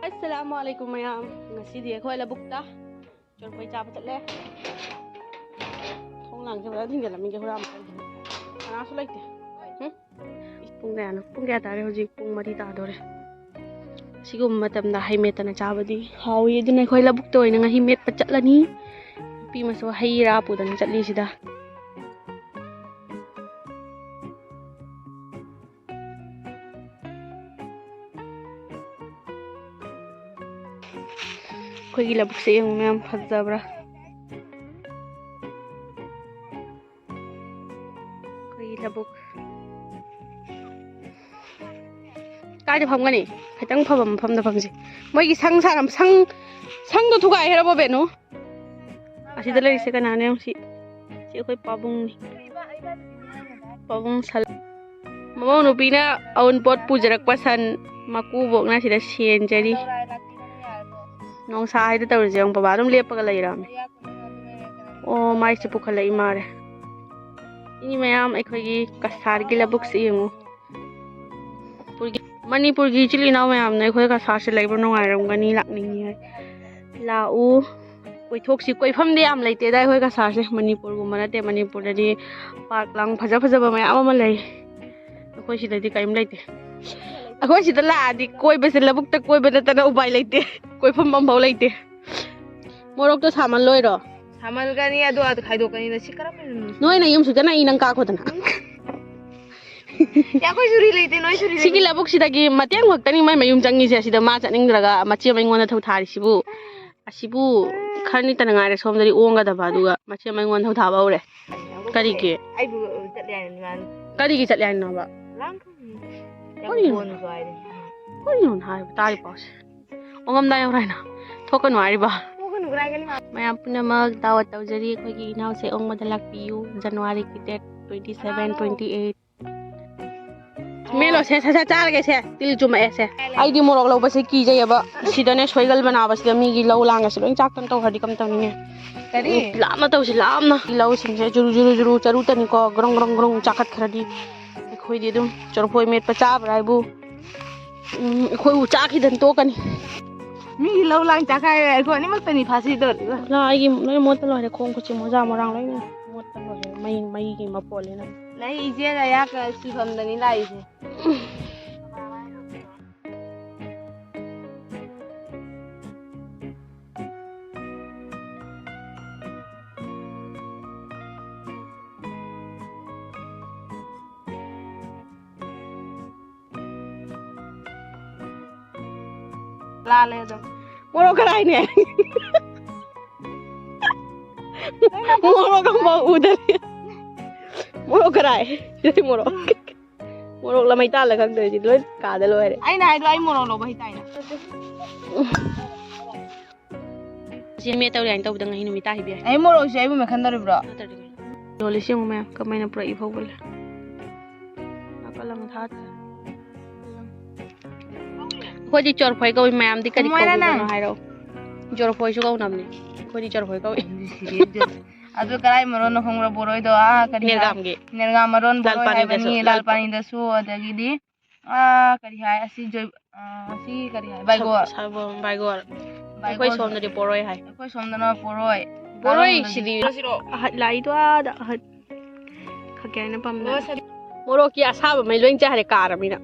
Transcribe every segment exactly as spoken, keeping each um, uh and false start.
ꯑꯁꯂꯥꯃꯨ ꯑꯂꯥꯏꯀꯨꯝ ꯃꯌꯥꯝ꯫ ꯉꯁꯤꯗꯤ ꯑꯩꯈꯣꯏ ꯂꯧꯕꯨꯛꯇ ꯆꯣꯔꯐꯣꯏ ꯆꯥꯕ ꯆꯠꯂꯦ꯫ ꯊꯣꯡ ꯂꯥꯡꯁꯦ ꯐꯖꯅ ꯊꯤꯡꯖꯤꯜꯂꯝꯃꯤꯒꯦ, ꯍꯨꯔꯥꯟꯕ ꯆꯪꯈꯤꯅꯤ꯫ ꯀꯅꯥꯁꯨ ꯂꯩꯇꯦ꯫ ꯍꯨꯝ? ꯄꯨꯡ ꯀꯌꯥꯅꯣ? ꯄꯨꯡ ꯀꯌꯥ ꯇꯥꯔꯦ ꯍꯧꯖꯤꯛ? ꯄꯨꯡ ꯃꯔꯤ ꯇꯥꯗꯣꯔꯦ꯫ ꯁꯤꯒꯨꯝꯕ ꯃꯇꯝꯗ ꯍꯩ ꯃꯦꯠꯇꯅ ꯆꯥꯕꯗꯤ ꯍꯥꯎꯏ꯫ ꯑꯗꯨꯅ ꯑꯩꯈꯣꯏ ꯂꯧꯕꯨꯛꯇ ꯑꯣꯏꯅ ꯉꯥꯍꯩ ꯃꯦꯠꯄ ꯆꯠꯂꯅꯤ꯫ ꯅꯨꯄꯤ ꯃꯆꯥ ꯍꯩ ꯔꯥ ꯄꯨꯗꯅ ꯆꯠꯂꯤꯁꯤꯗ꯫ ꯑꯩꯈꯣꯏꯒꯤ ꯂꯧꯕꯨꯛꯁꯦ ꯌꯦꯡꯉꯨ ꯃꯌꯥꯝ, ꯐꯖꯕ꯭ꯔꯥ? ꯑꯩꯈꯣꯏꯒꯤ ꯂꯧꯕꯨꯛ꯫ ꯀꯥꯏꯗ ꯐꯝꯒꯅꯤ? ꯈꯤꯇꯪ ꯐꯕ ꯃꯐꯝꯗ ꯐꯝꯁꯤ꯫ ꯃꯣꯏꯒꯤ ꯁꯪ ꯁꯥꯔꯝ-, ꯁꯪ, ꯁꯪꯗꯣ ꯊꯨꯒꯥꯏꯈ꯭ꯔꯕꯣ, ꯕꯦꯅꯨ? ꯑꯁꯤꯗ ꯂꯩꯔꯤꯁꯦ ꯀꯅꯥꯅꯣ ꯌꯦꯡꯉꯨ ꯁꯤ꯫ ꯁꯤ ꯑꯩꯈꯣꯏ ꯄꯥꯕꯨꯡꯅꯤ꯫ ꯄꯥꯕꯨꯡ ꯁꯟ-, ꯃꯃꯧ ꯅꯨꯄꯤꯅ ꯑꯎꯟꯄꯣꯠ ꯄꯨꯖꯔꯛꯄ ꯁꯟ ꯃꯀꯨꯕꯣꯛꯅ ꯁꯤꯗ ꯁꯦꯟꯖꯔꯤ꯫ ꯅꯣꯡꯁꯥ ꯍꯥꯏꯗ ꯇꯧꯔꯤꯁꯦ ꯌꯦꯡꯉꯨ, ꯕꯕꯥ ꯑꯗꯨꯝ ꯂꯦꯞꯄꯒ ꯂꯩꯔꯕꯅꯦ꯫ ꯑꯣ, ꯃꯥꯏꯁꯦ ꯄꯨꯈꯠꯂꯛꯏ ꯃꯥꯜꯂꯦ꯫ ꯏ ꯃꯌꯥꯝ, ꯑꯩꯈꯣꯏꯒꯤ ꯀꯁꯥꯔꯒꯤ ꯂꯧꯕꯨꯛꯁꯦ ꯌꯦꯡꯉꯨ꯫ ꯃꯅꯤꯄꯨꯔꯒꯤ, ꯃꯅꯤꯄꯨꯔꯒꯤ ꯏꯆꯤꯜ ꯏꯅꯥꯎ ꯃꯌꯥꯝꯅ ꯑꯩꯈꯣꯏ ꯀꯁꯥꯔꯁꯦ ꯂꯩꯕ ꯅꯨꯡꯉꯥꯏꯔꯝꯒꯅꯤ, ꯂꯥꯛꯅꯤꯡꯉꯤ ꯍꯥꯏ꯫ ꯂꯥꯛꯎ, ꯀꯣꯏꯊꯣꯛꯁꯤ꯫ ꯀꯣꯏꯐꯝꯗꯤ ꯌꯥꯝ ꯂꯩꯇꯦꯗ ꯑꯩꯈꯣꯏ ꯀꯁꯥꯔꯁꯦ, ꯃꯅꯤꯄꯨꯔꯒꯨꯝꯕ ꯅꯠꯇꯦ꯫ ꯃꯅꯤꯄꯨꯔꯗꯗꯤ ꯄꯥꯔꯛ ꯂꯥꯡ ꯐꯖ ꯐꯖꯕ ꯃꯌꯥꯝ ꯑꯃ ꯂꯩ, ꯑꯩꯈꯣꯏ ꯁꯤꯗꯗꯤ ꯀꯔꯤꯝ ꯂꯩꯇꯦ꯫ ꯑꯩꯈꯣꯏ ꯁꯤꯗ ꯂꯥꯛꯑꯗꯤ ꯀꯣꯏꯕꯁꯦ ꯂꯧꯕꯨꯛꯇ ꯀꯣꯏꯕ ꯅꯠꯇꯅ ꯎꯄꯥꯏ ꯂꯩꯇꯦ, ꯀꯣꯏꯐꯝ ꯑꯃꯐꯥꯎ ꯂꯩꯇꯦ꯫ ꯃꯣꯔꯣꯛꯇꯣ ꯁꯥꯃꯜꯂꯣꯏꯔꯣ? ꯁꯥꯃꯜꯒꯅꯤ, ꯑꯗꯣ ꯑꯗꯨ ꯈꯥꯏꯗꯣꯛꯀꯅꯤꯗ꯫ ꯁꯤ ꯀꯔꯝꯕ ꯅꯨꯃꯤꯠꯅꯣ? ꯅꯣꯏꯅ ꯌꯨꯝ ꯁꯨꯗꯅ ꯑꯩ ꯅꯪ ꯀꯥꯈꯣꯗꯅ꯫ ꯑꯦ, ꯑꯩꯈꯣꯏ ꯁꯨꯔꯤ ꯂꯩꯇꯦ, ꯅꯣꯏ ꯁꯨꯔꯤ ꯁꯤꯒꯤ ꯂꯩꯇꯦ꯫ ꯂꯧꯕꯨꯛꯁꯤꯗꯒꯤ ꯃꯇꯦꯛ ꯈꯛꯇꯅꯤ ꯃꯥꯏ ꯃꯌꯨꯝ ꯆꯪꯉꯤꯁꯦ꯫ ꯑꯁꯤꯗ ꯃꯥ ꯆꯠꯅꯤꯡꯗ꯭ꯔꯒ ꯃꯆꯦ ꯑꯃ ꯑꯩꯉꯣꯟꯗ ꯊꯧ ꯊꯥꯔꯤꯁꯤꯕꯨ꯫ ꯑꯁꯤꯕꯨ ꯈꯔꯅꯤꯇꯅ ꯉꯥꯏꯔꯦ ꯁꯣꯝꯗꯗꯤ ꯑꯣꯡꯒꯗꯕ, ꯑꯗꯨꯒ ꯃꯆꯦ ꯑꯃ ꯑꯩꯉꯣꯟꯗ ꯊꯧ ꯊꯥꯕ ꯍꯧꯔꯦ꯫ ꯀꯔꯤꯒꯤ? ꯑꯩꯕꯨ ꯆꯠꯂꯦ ꯍꯥꯏꯅꯤ ꯃꯥꯅ꯫ ꯀꯔꯤꯒꯤ ꯆꯠꯂꯦ ꯍꯥꯏꯅꯣꯕ? ꯂꯥꯡ ꯈꯪꯉꯤ꯫ ꯌꯥꯝ ꯀꯔꯤꯅꯣ? ꯕꯣꯟꯁꯨ ꯍꯥꯏꯔꯦ꯫ ꯀꯔꯤꯅꯣ ꯍꯥꯏꯕ ꯇꯥꯔꯤ ꯄꯥꯎꯁꯦ? ꯑꯣꯉꯝꯗꯥꯏ ꯌꯧꯔꯦ ꯍꯥꯏꯅ ꯊꯣꯛꯀꯅꯨ ꯍꯥꯏꯔꯤꯕ? ꯃꯌꯥꯝ ꯄꯨꯝꯅꯃꯛ ꯗꯥꯋꯠ ꯇꯧꯖꯔꯤ, ꯑꯩꯈꯣꯏꯒꯤ ꯏꯅꯥꯎꯁꯦ ꯑꯣꯡꯕꯗ ꯂꯥꯛꯄꯤꯌꯨ, January ꯒꯤ date twenty seven, twenty eight꯫ ꯃꯦꯠꯂꯣ ꯁꯦ, ꯁꯠ ꯁꯠ ꯆꯥꯔꯒꯦ ꯁꯦ, ꯇꯤꯜ ꯆꯨꯝꯃꯛꯑꯦ ꯁꯦ꯫ ꯑꯩꯗꯤ ꯃꯣꯔꯣꯛ ꯂꯧꯕꯁꯦ ꯀꯤꯖꯩꯌꯦꯕ, ꯁꯤꯗꯅꯦ ꯁꯣꯏꯒꯜ ꯃꯅꯥꯕꯁꯤꯗ ꯃꯤꯒꯤ ꯂꯧ ꯂꯥꯡꯒꯁꯦ ꯂꯣꯏ ꯆꯥꯛꯇꯅ ꯇꯧꯈ꯭ꯔꯗꯤ ꯀꯝ ꯇꯧꯅꯤꯡꯉꯦ? ꯀꯔꯤ? ꯎꯝ, ꯂꯥꯞꯅ ꯇꯧꯁꯤ, ꯂꯥꯞꯅ꯫ ꯂꯧꯁꯤꯡꯁꯦ ꯖꯨꯔꯨ ꯖꯨꯔꯨ ꯖꯨꯔꯨ ꯆꯔꯨ ꯇꯅꯤꯀꯣ, ꯒ꯭ꯔꯣꯡ ꯒ꯭ꯔꯣꯡ ꯒ꯭ꯔꯣꯡ ꯆꯥꯈꯠꯈ꯭ꯔꯗꯤ꯫ ꯑꯩꯈꯣꯏꯗꯤ ꯑꯗꯨꯝ ꯆꯣꯔꯐꯣꯏ ꯃꯦꯠꯄ ꯆꯥꯕ꯭ꯔꯥ ꯍꯥꯏꯕꯨ? ꯎꯝ, ꯑꯩꯈꯣꯏꯕꯨ ꯆꯥꯈꯤꯗꯅ ꯇꯣꯛꯀꯅꯤ꯫ ꯃꯤꯒꯤ ꯂꯧ ꯂꯥꯡ ꯆꯥꯈꯥꯏꯔꯦ, ꯑꯩꯈꯣꯏ ꯑꯅꯤꯃꯛꯇꯅꯤ ꯐꯥꯁꯤꯗꯣꯔꯤꯕ꯫ ꯂꯥ, ꯑꯩꯒꯤ ꯂꯣꯏ ꯃꯣꯠꯄ ꯂꯣꯏꯔꯦ, ꯈꯣꯡ ꯈꯨꯠꯁꯦ ꯃꯣꯖꯥ ꯃꯣꯔꯥꯡ ꯂꯣꯏꯅ ꯃꯣꯠꯄ ꯂꯣꯏꯔꯦ, ꯃꯩ, ꯃꯩꯒꯤ ꯃꯄꯣꯜꯅꯤꯅ꯫ ꯅꯪ ꯏꯆꯦꯒ ꯑꯩꯍꯥꯛꯀ ꯁꯤꯐꯝꯗꯅꯤ ꯂꯥꯛꯏꯁꯦ꯫ ꯂꯥꯜꯂꯦ ꯑꯗꯨꯝ꯫ ꯃꯣꯔꯣꯛ ꯀꯔꯥꯏꯅꯦ? ꯃꯣꯔꯣꯛ ꯑꯃꯐꯥꯎ ꯎꯗꯔꯤ꯫ ꯃꯣꯔꯣꯛ ꯀꯔꯥꯏ? ꯁꯤꯗꯩ ꯃꯣꯔꯣꯛ꯫ ꯃꯣꯔꯣꯛ ꯂꯃꯩ ꯇꯥꯜꯂ ꯈꯪꯗ꯭ꯔꯗꯤ ꯂꯣꯏ ꯀꯥꯗ ꯂꯣꯏꯔꯦ꯫ ꯑꯩꯅ ꯍꯥꯏꯗꯣ ꯑꯩ ꯃꯣꯔꯣꯛ ꯂꯧꯕ ꯍꯩꯇꯥꯏꯅ꯫ ꯆꯦ ꯃꯦꯠ ꯇꯧꯔꯤ ꯍꯥꯏꯅ ꯇꯧꯕꯗ ꯉꯥꯍꯤꯡ ꯅꯨꯃꯤꯠ ꯇꯥꯈꯤꯕ ꯌꯥꯏ꯫ ꯑꯩ ꯃꯣꯔꯣꯛꯁꯦ ꯑꯩꯕꯨ ꯃꯦꯠꯈꯟꯗꯧꯔꯤꯕ꯭ꯔꯣ? ꯅꯠꯇ꯭ꯔꯗꯤ ꯀꯩꯅꯣ? ꯌꯣꯜꯂꯤꯁꯤ ꯌꯦꯡꯉꯨ ꯃꯌꯥꯝ, ꯀꯃꯥꯏꯅ ꯄꯨꯔꯛꯏ ꯐꯥꯎꯕ ꯂꯩ꯫ ꯅꯥꯀꯜ ꯑꯃ ꯊꯥꯗ꯭ꯔꯦ꯫ ꯑꯩꯈꯣꯏꯗꯤ ꯆꯣꯔꯐꯣꯏ ꯀꯧꯏ, ꯃꯌꯥꯝꯗꯤ ꯀꯔꯤ ꯃꯣꯏꯅ ꯀꯧꯕꯅꯣ ꯅꯪ ꯍꯥꯏꯔꯛꯑꯣ꯫ ꯆꯣꯔꯐꯣꯏꯁꯨ ꯀꯧꯅꯕꯅꯦ, ꯑꯩꯈꯣꯏꯗꯤ ꯆꯣꯔꯐꯣꯏ ꯀꯧꯏ꯫ ꯑꯗꯨ ꯀꯔꯥꯏ ꯃꯔꯣꯟꯅꯣ ꯈꯪꯕ꯭ꯔꯥ? ꯕꯣꯔꯣꯏꯗꯣ, ꯑꯥ, ꯀꯔꯤ ꯍꯥꯏ? ꯅꯦꯔꯒꯥꯝꯒꯤ꯫ ꯅꯦꯔꯒꯥꯝ ꯃꯔꯣꯟ ꯕꯣꯔꯣꯏ ꯂꯥꯜꯄꯥꯅꯤꯗꯁꯨ, ꯍꯥꯏꯕꯅꯤ, ꯂꯥꯜꯄꯥ- ꯂꯥꯜꯄꯥꯅꯤꯗꯁꯨ, ꯑꯗꯒꯤꯗꯤ ꯑꯥ, ꯀꯔꯤ ꯍꯥꯏ? ꯑꯁꯤ ꯖꯣꯏ-, ꯑꯥ, ꯑꯁꯤ ꯀꯔꯤ ꯍꯥꯏ? ꯕꯥꯏꯒꯣꯔ꯫ ꯁꯥ-, ꯁꯥꯕꯝ ꯕꯥꯏꯒꯣꯔ꯫ ꯕꯥꯏꯒꯣꯔ꯫ ꯑꯩꯈꯣꯏ ꯁꯣꯝꯗꯗꯤ ꯄꯣꯔꯣꯏ ꯍꯥꯏ꯫ ꯑꯩꯈꯣꯏ ꯁꯣꯝꯗꯅ ꯄꯣꯔꯣꯏ꯫ ꯕꯣꯔꯣꯏ ꯀꯥꯔꯣꯡꯗꯗꯤ ꯁꯤꯗꯤ ꯑꯍꯠ ꯂꯥꯛꯏꯗꯣ ꯑꯥꯗ ꯑꯍꯠ ꯈꯛꯀꯦ ꯍꯥꯏꯅ ꯄꯥꯝꯅ꯫ ꯃꯣꯔꯣꯛꯀꯤ ꯑꯁꯥꯕ ꯃꯩ ꯂꯣꯏ ꯆꯥꯈ꯭ꯔꯦ, ꯀꯥꯔꯃꯤꯅ꯫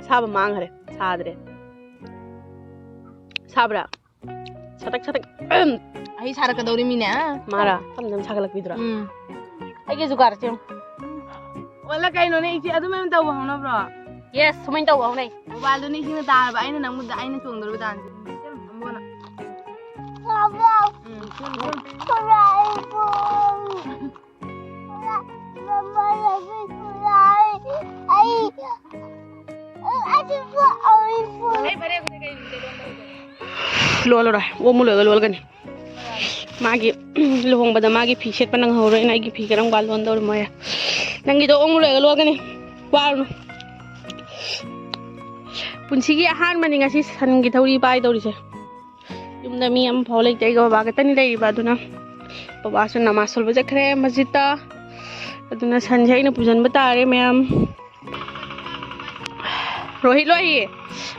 ꯑꯁꯥꯕ ꯃꯥꯡꯈ꯭ꯔꯦ, ꯁꯥꯗ꯭ꯔꯦ꯫ ꯁꯥꯕ꯭ꯔꯥ? ꯁꯇꯛ ꯁꯇꯛ꯫ ꯑꯩ ꯁꯥꯔꯛꯀꯗꯧꯔꯤꯃꯤꯅꯦ꯫ ꯃꯥꯔꯥ? ꯇꯞꯅ ꯇꯞꯅ ꯁꯥꯒꯠꯂꯛꯄꯤꯗꯨꯔꯥ? ꯎꯝ꯫ ꯑꯩꯒꯤ ꯖꯨꯒꯥꯔꯁꯦ ꯌꯦꯡꯉꯨ꯫ ꯑꯣꯜꯂ ꯀꯩꯅꯣꯅꯦ, ꯏꯆꯦ ꯑꯗꯨꯃꯥꯏꯅ ꯇꯧꯕ ꯍꯧꯅꯕ꯭ꯔꯣ? ꯌꯦꯁ, ꯁꯨꯃꯥꯏꯅ ꯇꯧꯕ ꯍꯧꯅꯩ꯫ ꯃꯣꯕꯥꯏꯜꯗꯨ ꯅꯤꯡꯁꯤꯡꯅ ꯇꯥꯔꯕ ꯑꯩꯅ ꯅꯪꯕꯨ, ꯑꯩꯅ ꯆꯣꯡꯗꯧꯔꯤꯕ ꯗꯥꯟꯁꯦ꯫ ꯑꯃꯨꯛ ꯍꯟꯅ꯫ ꯎꯝ꯫ ꯂꯣꯜꯂꯔꯣꯏ, ꯑꯣꯛ ꯃꯨꯜꯂꯒ ꯂꯣꯜꯒꯅꯤ꯫ ꯃꯥꯒꯤ ꯂꯨꯍꯣꯡꯕꯗ ꯃꯥꯒꯤ ꯐꯤ ꯁꯦꯠꯄ ꯅꯪꯍꯧꯔꯣꯏꯅ ꯑꯩꯒꯤ ꯐꯤ ꯀꯔꯝ ꯀꯥꯟ ꯂꯣꯟꯗꯧꯔꯤꯃꯣ? ꯅꯪꯒꯤꯗꯣ ꯑꯣꯛ ꯃꯨꯜꯂꯒ ꯂꯣꯜꯒꯅꯤ, ꯋꯥꯔꯨꯅꯨ꯫ ꯄꯨꯟꯁꯤꯒꯤ ꯑꯍꯥꯟꯕꯅꯤ ꯉꯁꯤ ꯁꯟꯒꯤ ꯊꯧꯔꯤ ꯄꯥꯏꯗꯧꯔꯤꯁꯦ꯫ ꯌꯨꯝꯗ ꯃꯤ ꯑꯃꯐꯥꯎ ꯂꯩꯇꯦ, ꯑꯩꯒ ꯕꯕꯥ ꯈꯛꯇꯅꯤ ꯂꯩꯔꯤꯕ꯫ ꯑꯗꯨꯅ ꯕꯕꯥꯁꯨ ꯅꯃꯥꯖ ꯁꯣꯟꯕ ꯆꯠꯈ꯭ꯔꯦ ꯃꯁꯖꯤꯠꯇ꯫ ꯑꯗꯨꯅ ꯁꯟꯁꯦ ꯑꯩꯅ ꯄꯨꯁꯤꯟꯕ ꯇꯥꯔꯦ ꯃꯌꯥꯝ꯫ ꯔꯣꯍꯤꯠ ꯂꯣꯍꯤ꯫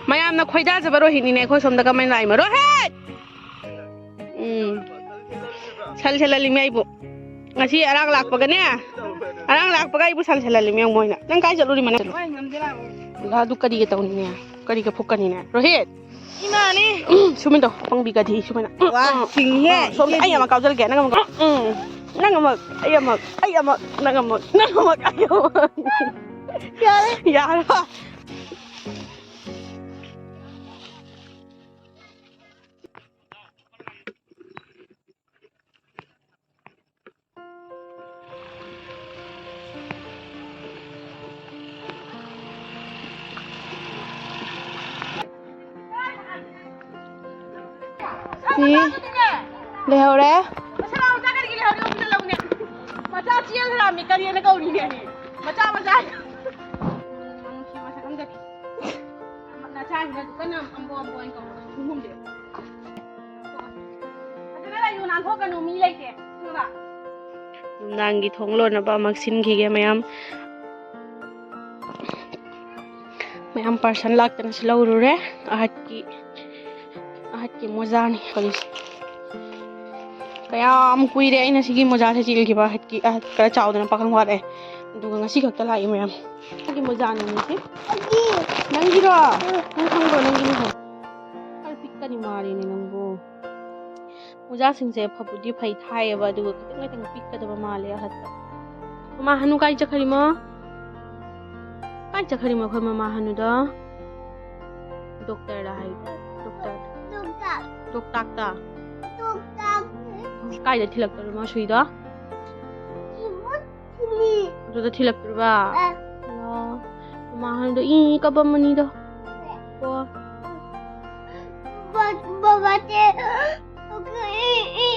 ꯃꯌꯥꯝꯅ ꯈꯣꯏꯗꯥꯖꯕ ꯔꯣꯍꯤꯠꯅꯤꯅꯦ ꯑꯩꯈꯣꯏ ꯁꯣꯝꯗ ꯀꯃꯥꯏꯅ ꯂꯥꯛꯏꯃꯣ? ꯔꯣꯍꯤꯠ! ꯎꯝ꯫ ꯁꯜ ꯁꯦꯜꯍꯜꯂꯤꯃꯤ ꯑꯩꯕꯨ꯫ ꯉꯁꯤ ꯑꯔꯥꯡ ꯂꯥꯛꯄꯒꯅꯦ꯫ ꯑꯔꯥꯡ ꯂꯥꯛꯄꯒ ꯑꯩꯕꯨ ꯁꯜ ꯁꯦꯜꯍꯜꯂꯤꯃꯤ ꯌꯦꯡꯉꯨ ꯃꯣꯏꯅ꯫ ꯅꯪ ꯀꯥꯏ ꯆꯠꯂꯨꯔꯤꯃꯣ ꯅꯪ? ꯑꯗꯨ ꯀꯔꯤꯒ ꯇꯧꯅꯤꯅꯦ? ꯀꯔꯤꯒ ꯐꯨꯛꯀꯅꯤꯅꯦ? ꯔꯣꯍꯤꯠ! ꯏꯃꯥꯅꯤ꯫ ꯁꯨꯃꯥꯏꯅ ꯇꯧ꯫ ꯄꯪꯕꯤ ꯒꯙꯤ ꯁꯨꯃꯥꯏꯅ꯫ ꯋꯥ, ꯁꯤꯡꯉꯤꯍꯦ, ꯁꯣꯝꯗ ꯑꯩ ꯏꯆꯦꯗꯤ꯫ ꯑꯃ ꯀꯥꯎꯖꯔꯒꯦ꯫ ꯅꯪ ꯑꯃ꯫ ꯎꯝ꯫ ꯅꯪ ꯑꯃ꯫ ꯑꯩ ꯑꯃ꯫ ꯑꯩ ꯑꯃ꯫ ꯅꯪ ꯑꯃ꯫ ꯅꯪ ꯑꯃ꯫ ꯑꯩ ꯑꯃ꯫ ꯌꯥꯔꯦ꯫ ꯌꯥꯔꯣ꯫ ꯁꯤ ꯂꯩꯍꯧꯔꯦ꯫ ꯃꯆꯥ ꯃꯆꯥ ꯀꯔꯤꯒꯤ ꯂꯩꯍꯧꯔꯦ? ꯑꯃꯨꯛꯇ ꯂꯧꯅꯦ꯫ ꯃꯆꯥ ꯆꯦꯟꯈ꯭ꯔꯥꯃꯤ ꯀꯔꯤꯅ ꯀꯧꯔꯤꯅꯦ? ꯃꯆꯥ ꯃꯆꯥ꯫ ꯅꯨꯡꯁꯤ ꯃꯁꯛ ꯑꯝꯗꯗꯤ꯫ ꯅꯆꯥꯁꯤꯅ ꯀꯟꯅ ꯑꯝꯕꯣ ꯑꯝꯕꯣ ꯍꯥꯏꯅ ꯀꯧꯔꯣ꯫ ꯈꯣꯡꯒꯨꯝꯁꯦ꯫ ꯐꯖꯅ ꯂꯩꯌꯨ, ꯅꯥꯟꯊꯣꯛꯀꯅꯨ, ꯃꯤ ꯂꯩꯇꯦ꯫ ꯈꯪꯉꯕ? ꯅꯨꯡꯗꯥꯡꯒꯤ ꯊꯣꯡ ꯂꯣꯟꯅꯕ ꯑꯃꯨꯛ ꯁꯤꯟꯈꯤꯒꯦ ꯃꯌꯥꯝ꯫ ꯃꯌꯥꯝ ꯄꯥꯔꯁꯟ ꯂꯥꯛꯇꯅꯁꯨ ꯂꯧꯔꯨꯔꯦ꯫ ꯑꯍꯠꯀꯤ, ꯑꯍꯠꯀꯤ ꯃꯣꯖꯥꯅꯤ ꯐꯪꯉꯤꯁꯦ꯫ ꯀꯌꯥꯝ ꯀꯨꯏꯔꯦ ꯑꯩꯅ ꯁꯤꯒꯤ ꯃꯣꯖꯥꯁꯦ ꯆꯦꯜꯈꯤꯕ꯫ ꯑꯍꯠꯀꯤ, ꯑꯍꯠ ꯈꯔ ꯆꯥꯎꯗꯅ ꯄꯥꯈꯪ ꯐꯥꯔꯛꯑꯦ꯫ ꯑꯗꯨꯒ ꯉꯁꯤ ꯈꯛꯇ ꯂꯥꯛꯏ ꯃꯌꯥꯝ꯫ ꯁꯤꯒꯤ ꯃꯣꯖꯥꯅꯤ ꯁꯤ꯫ ꯅꯪꯒꯤꯔꯣ? ꯅꯪ ꯈꯪꯕ꯭ꯔꯣ ꯅꯪꯒꯤꯅꯤ ꯍꯥꯏꯕ? ꯈꯔ ꯄꯤꯛꯀꯅꯤ ꯃꯥꯜꯂꯤꯅꯦ ꯅꯪꯕꯨ꯫ ꯃꯣꯖꯥꯁꯤꯡꯁꯦ ꯐꯕꯨꯗꯤ ꯐꯩ ꯊꯥꯏꯌꯦꯕ, ꯑꯗꯨꯒ ꯈꯤꯇꯪ ꯈꯤꯇꯪ ꯄꯤꯛꯀꯗꯕ ꯃꯥꯜꯂꯦ ꯑꯍꯠꯇ꯫ ꯃꯃꯥ ꯍꯅꯨ ꯀꯥꯏ ꯆꯠꯈ꯭ꯔꯤꯃꯣ? ꯀꯥꯏ ꯆꯠꯈ꯭ꯔꯤꯃꯣ ꯑꯩꯈꯣꯏ ꯃꯃꯥ ꯍꯅꯨꯗꯣ? ꯗꯣꯛꯇꯔꯗ ꯍꯥꯏ, ꯗꯣꯛꯇꯔ꯫ ꯂꯣꯛꯇꯥꯛ꯫ ꯂꯣꯛꯇꯥꯛꯇ? ꯂꯣꯛꯇꯥꯛ꯫ ꯀꯥꯏꯗ ꯊꯤꯜꯂꯛꯇꯣꯏꯅꯣ ꯁꯨꯏꯗꯣ? ꯏꯃꯨꯠ ꯊꯤꯜꯂꯤ꯫ ꯑꯗꯨꯗ ꯊꯤꯜꯂꯛꯇꯣꯏꯕ? ꯑ꯫ ꯑꯣ꯫ ꯃꯃꯥ ꯍꯅꯨꯗꯣ ꯏ ꯀꯞꯄꯝꯃꯅꯤꯗꯣ꯫ ꯀꯣ꯫ ꯕ-, ꯕꯕꯥꯆꯦ, ꯏ, ꯏ,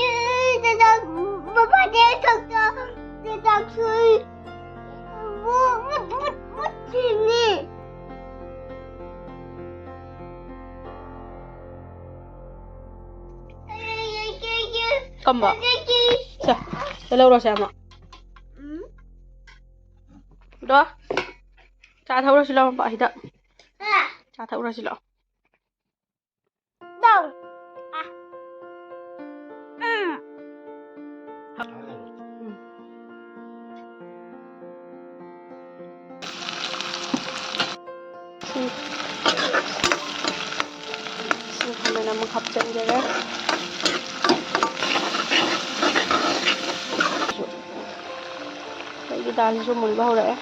ꯏ, ꯆꯥꯛ, ꯕꯕꯥꯆꯦ, ꯆꯥꯛ ꯆꯥ-, ꯆꯥꯛ ꯁꯨꯏ꯫ ꯃꯨ-, ꯃꯨꯠ, ꯃꯨꯠ, ꯃꯨꯠꯈꯤꯅꯤ꯫ ꯀꯝꯕ? ꯁꯦ, ꯁꯦ ꯂꯧꯔꯣ ꯁꯦ ꯑꯃ꯫ ꯎꯝ꯫ ꯑꯗꯣ, ꯆꯥ ꯊꯛꯎꯔꯁꯤ ꯂꯥꯎ, ꯃꯄꯥ ꯁꯤꯗ꯫ ꯆꯥ ꯊꯛꯎꯔꯁꯤ ꯂꯥꯛꯑꯣ꯫ ꯗꯧ꯫ ꯑ꯫ ꯎꯝ꯫ ꯎꯝ꯫ ꯁꯤ, ꯁꯤ ꯈꯥꯃꯦꯟ ꯑꯃꯨꯛ ꯍꯥꯞꯆꯤꯟꯖꯔꯦ꯫ ꯑꯩꯒꯤ ꯗꯥꯜꯁꯤꯁꯨ ꯃꯨꯟꯕ ꯍꯧꯔꯛꯑꯦ꯫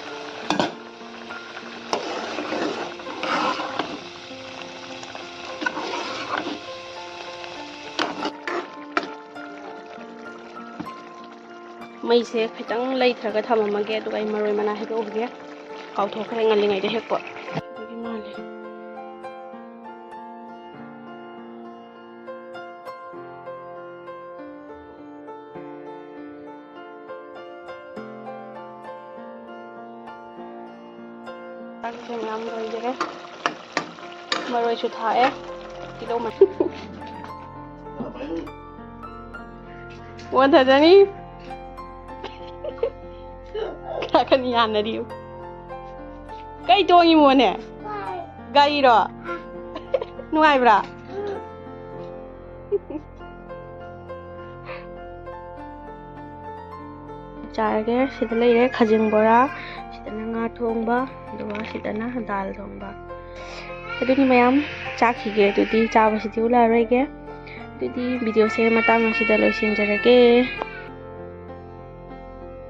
ꯃꯩꯁꯦ ꯈꯤꯇꯪ ꯂꯩꯊꯔꯒ ꯊꯝꯃꯝꯃꯒꯦ, ꯑꯗꯨꯒ ꯑꯩ ꯃꯔꯣꯏ ꯃꯅꯥ ꯍꯦꯛꯇꯣꯛꯎꯈꯤꯒꯦ꯫ ꯀꯥꯎꯊꯣꯛꯈ꯭ꯔꯦ ꯉꯜꯂꯤꯉꯩꯗ ꯍꯦꯛꯄ꯫ ꯑꯗꯨꯒꯤ ꯃꯥꯜꯂꯦ꯫ ꯆꯥꯛꯁꯦ ꯃꯌꯥꯝ ꯂꯣꯏꯈꯔꯦ꯫ ꯃꯔꯣꯏꯁꯨ ꯊꯥꯛꯑꯦ꯫ ꯇꯤꯜꯍꯧ ꯃ-, ꯋꯥꯟ ꯊꯥꯎꯖꯟ꯫ ꯈꯔ ꯈꯔ ꯌꯥꯅꯔꯤꯌꯨ꯫ ꯀꯩ ꯇꯣꯡꯉꯤꯃꯣꯅꯦ? ꯒꯥꯔꯤꯔꯣ? ꯅꯨꯡꯉꯥꯏꯕ꯭ꯔꯥ? ꯆꯥꯔꯒꯦ꯫ ꯁꯤꯗ ꯂꯩꯔꯦ ꯈꯖꯤꯡ ꯕꯣꯔꯥ, ꯁꯤꯗꯅ ꯉꯥ ꯊꯣꯡꯕ, ꯑꯗꯨꯒ ꯁꯤꯗꯅ ꯗꯥꯜ ꯊꯣꯡꯕ꯫ ꯑꯗꯨꯗꯤ ꯃꯌꯥꯝ ꯆꯥꯈꯤꯒꯦ꯫ ꯑꯗꯨꯗꯤ ꯆꯥꯕꯁꯤꯗꯤ ꯎꯠꯂꯛꯑꯔꯣꯏꯒꯦ꯫ ꯑꯗꯨꯗꯤ ꯚꯤꯗꯤꯑꯣꯁꯦ ꯃꯇꯥꯡ ꯑꯁꯤꯗ ꯂꯣꯏꯁꯤꯟꯖꯔꯒꯦ꯫